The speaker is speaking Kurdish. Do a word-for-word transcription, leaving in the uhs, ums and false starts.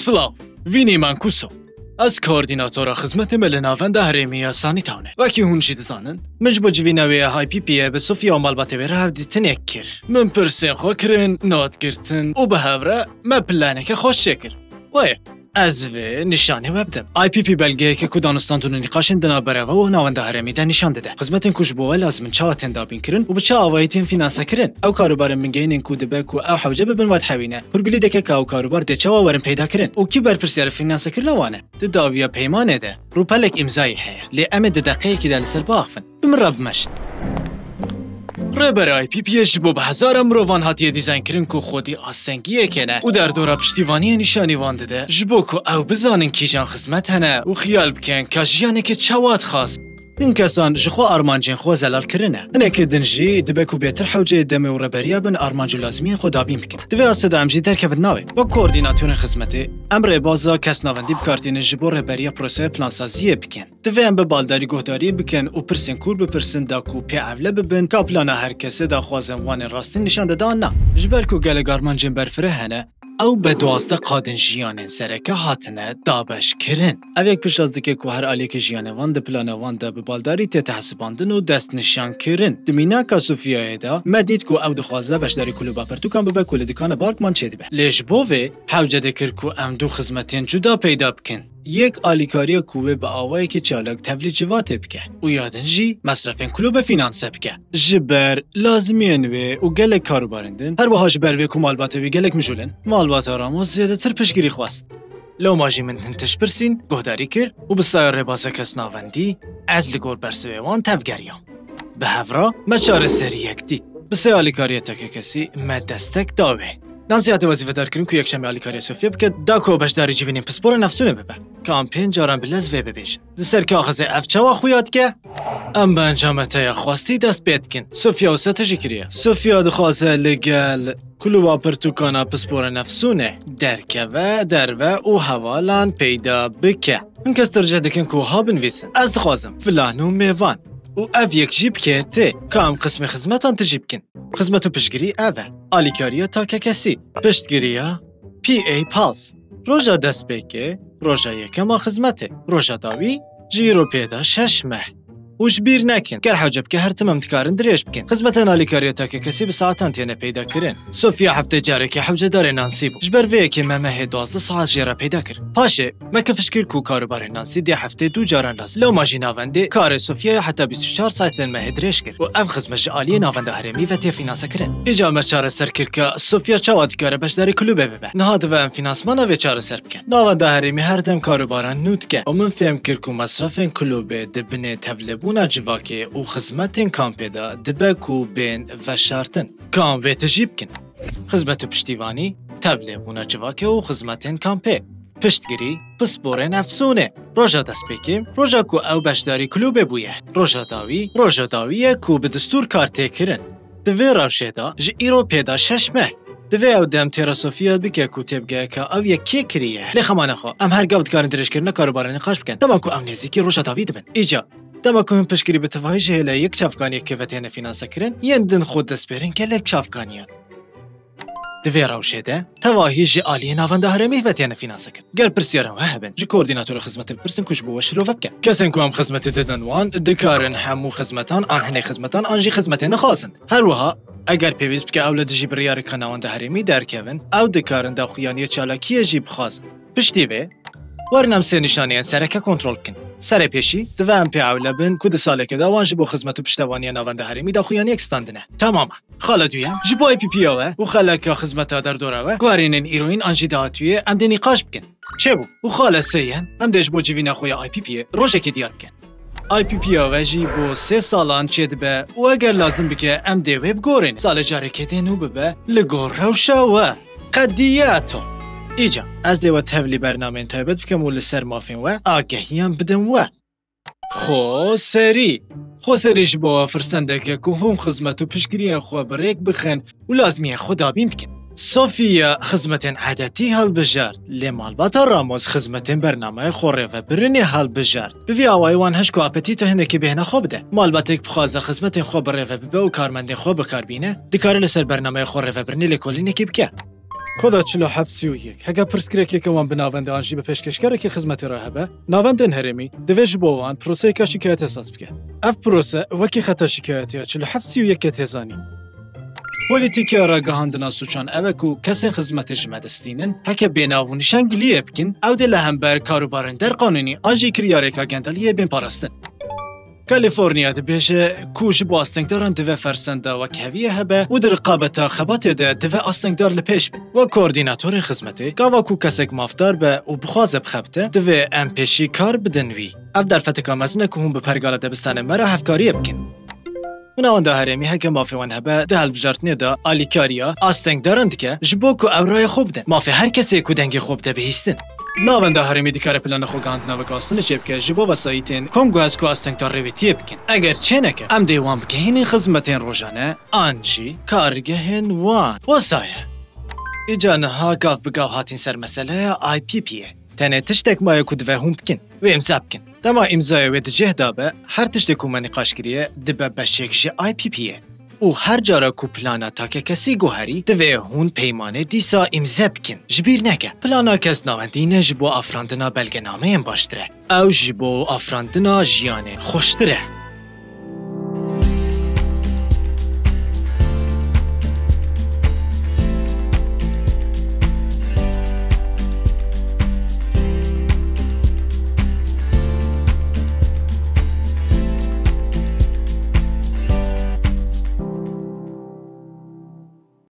Silav, vînî Mankuso. Ez koordînatora xizmetê me li navenda herêmî ya Sanî Tawne. Wekî hûn jî dizanin, min ji bo civîna wê ya I P P yê bi Sofya û malbatê wê re hevdîtinek kir. Min pirsên xwe kirin, not girtin û bi hev re me planeke xweş çêkir. Wê, ez vê nîşanê we bidim. I P P belgeyeke ku danûstandin û nîqaşên di navbera we û navenda herêmî de nîşan dide. Xizmetên ku ji bo we lazim in çawa tên dabîn kirin û bi çi awayî tên fînanse kirin. Ew karûbarên bingehîn ên ku dibe ku ew hewce bibin we dihewîne. Hûrgulî dike ka ew karûbar dê çawa werin peyda kirin û kî berpirsyarê fînansekirina wan e. Di dawiya peymanê de rûpelek îmzayî heye. Lê em ê di deqeyekî de li ser biaxivin. Bi min re bimeşin. Rêbera I P P yê ji bo bi hezaran mirovan hatiye dîzaynkirin ku xwedî astengiyek hene û derdora piştîvaniyê nîşanî wan dide, ji bo ku ew bizanin kîjan xizmet hene û xiyal bikin ka jiyaneke çawa dixwaz. Hin kesan ji xwe armancên xwe zelal kirine. Hinekî din jî dibe ku bêtir hewceyê demê û rêberiya bin armanc û lazimiyên xwe dabîn bikin. Di vê astê de em jî derkevin navê. Wek koordînatorên xizmetê, em rêbaza kesnavendî bi kar tînin ji bo rêberiya proseya plansaziyê bikin. Divê em bi baldarî guhdarî bikin û pirsên kûr bipirsin da ku pê ewle bibin, ka plana her kesê daxwazên wan ên rastîn nîşan dide an na. Ji ber ku gelek armancên berfireh hene, ew bi duwazdeh qadên jiyanên sereke hatine dabeşkirin. Ev yek piştrast dike ku her aliyekê jiyanê wan di plana wan de bi baldarî tête hesibandin û destnîşankirin. Di mînaka Sofyayê de me dît ku ew dixwaze beşdarî kulûba pirtûkan bibe ku li dikana Barkman çêdibe. Lê ji bo vê hewce dikir ku em du xizmetên cuda peyda bikin. Yek alîkariya ku wê bi awayekî çalak tevlî civatê bike û ya din jî mesrefên kulûbê fînanse bike. Ji ber lazimiyên wê û gelek karûbarên din, her wiha ji ber vê ku malbatê wî gelek mijûl in, malbata Ramos zêdetir piştgirî xwest. Lewma jî min hin tişt pirsîn, guhdarî kir û bi saya rêbaza kesnavendî ez li gor bersivê wan tevgeriyam. Bi hev re me çareseriyek dît. Bi sê alîkariya takekesî me destek da wê. Nancy hate wezîfedarkirin ku yekşemê alîkariya Sofya bike, da ku beşdarî civînên pisporên efsûnê bibe. Ka em pênc caran bi lez vê bibêjin. Li ser kaxizê ev çawa xuya dike? Em bi encama te ya xwestî dest pê dikin. Sofya wisa tijî kiriye. Sofya dixwaze li gel kulûba pirtûkana pisporên efsûnê derkeve, derve û hevalan peyda bike. Hin kes tercih dikin ku wiha binivîsin. Ez dixwazim filan û mêvan. Û ev yek jî bike tê. Ka em qismê xizmetan tijî bikin. Xizmet û piştgirî ev e. Alîkariya takekesî. Piştgiriya P A Pulse. Roja destpêkê, roja yekem a xizmetê. Roja dawî ji îro pê de şeş meh. Û ji bîr nekin, ger hewce bike her tim em dikarin dirêj bikin. Xizmetên alîkariya takekesî bi saetan têne peyda kirin. Sofya heftê carekê hewcedarê Nancy bû. Ji ber vê yekê me mehê duwazdeh saet jê re peyda kir. Paşê, me kefiş kir ku karûbarê Nancy dê heftê du caran lazim. Lewma jî navendê karê Sofyayê heta bîst û çar saetên mehê dirêj kir û ev xizmet ji aliyê navenda herêmî ve tê fînansekirin. Îcar me çareser kir ka Sofya çawa dikare beşdarî kulûbê bibe. Niha divê em fînansmana vê çareser bikin. Navenda herêmî her dem karûbaran nû dike û min fêm kir ku mesrefên kulûbê di binê tevlêbûna civakê û xizmetên kampê de dibe ku bên veşartin. Ka em vê tijî bikin. Xizmet û piştîvanî, tevlêbûna civakê û xizmetên kampê. Piştgirî, pisporên efsûnê. Roja destpêkê, roja ku ew beşdarî kulûbê bûye. Roja dawî, roja dawî ye ku bi destûr kar tê kirin. Di vê rewşê de ji îro pê de şeş meh. Divê ew dem têra Sofya bike ku têbigeye ka ew yek kê kiriye. Lê xemana xwe, em her gav dikarin dirêjkirina karûbarê nîqaş bikin. Dema ku ew nêzîkî roja dawî dibin. Îcar, dema ku hin piştgirî bi tivahî ji hêla yek çavkaniyekê ve têne fînansekirin, yên din xwe dest bêrin gelek çavkaniyan. Di vê rewşê de, tevahî ji aliyê navenda herêmî ve têne fînansekirin. Ger pirsyarên we hebin, ji koordînatora xizmetê bipirsin ku ji bo we şirove bike. Kesên ku em xizmetê didin wan, dikarin hemû xizmetan an hinê xizmetan an jî xizmetê nexwazin. Her wiha, eger pêwîst bike ew li dijî biryareka navenda herêmî derkevin, ew dikarin daxuyaniyê çalakiyê jî bixwazin. Piştî vê, werin em sê nîşaneyên sereke kontrol bikin. Serê pêşî, divê em pê ewle bin ku di salekê de wan ji bo xizmet û piştevaniya navenda herêmî daxuyaniyek standine. Temam e. Xala duyem, ji bo I P P ya we û xeleka xizmeta derdora we, guherînên îroyîn an jî dahatûyê em dê nîqaş bikin. Çêbû. Û xala sêyem, em dê ji bo civîna xwe ya I P P yê rojekê diyar bikin. I P P ya we jî bo sê salan çêdibe û eger lazim bike, em dê wê bigorînin. Salê carekê dê nû bibe li gor rewşa we. Qediya to. Îca, ez dê we tevlî bernameyên taybet bikim û li ser mafên we agehiyan bidim we. Xweserî. Xweserî ji bo we firsendek e ku hûn xizmet û piştgiriyên xwe bi rêk bixin û lazimiyên xwe dabîn bikin. Sofia xizmetên edetî hilbijart, lê malbata Ramos xizmetên bernameyê xwe rêvebirinê hilbijart. Bi vî awayî wan hişk û apetîto hinekî bêhna xwe bide. Malbatek bixwaze xizmetên xwe bi rêve bibe û karmendên xwe bi kar bîne, dikare li ser bernameyê xwe rêvebirinê lêkolînekî bike. Koda çil û heft sî û yek. Heke pirsgirêkeke wan bi navendê an jî bi pêşkêşkerekî xizmetê re hebe, navendên herêmî divê ji bo wan proseyeke şikayetê saz bike. Ev prose wekî xeta şikayetê ya çil û heft sî û yek e tê zanîn. Polîtîkaya ragihandina sûçan ew e ku kesên xizmetê ji me distînin, heke bênav û nîşangiliyê bikin, ew dê li hember karûbarên derqanûnî an jî kiryarêka gendeliyê bên parastin. Kalîforniya dibêje ku ji bo astengdaran divê fersenda wekheviyê hebe û di riqabeta xebatê de divê astengdar li pêş bin. Wek koordînatorê xizmetê, gava ku kesek mafdar be û bixwaze bixebite, divê em pêşî kar bidin wî. Ev derfetika mezin e ku hûn bi pergala dibistanê me re hevkariyê bikin. Û navenda herêmî heke mafê wan hebe di hilbijartinê de alîkariya astengdaran dike ji bo ku ew raya xwe bidin. Mafê her kesê ku dengê xwe bide bihîstin. Navenda herêmî dikare plana xwegihandina veguhastinê çêbike ji bo vesayîtên ku em guhaz ku astengdar rêwîtiyê bikin. Eger çêneke, em dê wan bigihînin xizmetên rojane an jî kargehên wan. Wisa ye. Îca niha gav bi gav hatin ser meseleya I P P A. Tenê tiştek maye ku divê hûn bikin. Wê îmza bikin. Dema îmzayê wê di cih de be, her tiştê ku me nîqaş kiriye dibe beşek ji I P P A. Û her cara ku plana takekesî guherî, divê hûn peymanê dîsa îmze bikin. Ji bîr neke, plana kes navendî ne ji bo afirandina belgenameyên baştir e. Ew ji bo afirandina jiyanê xweştir e.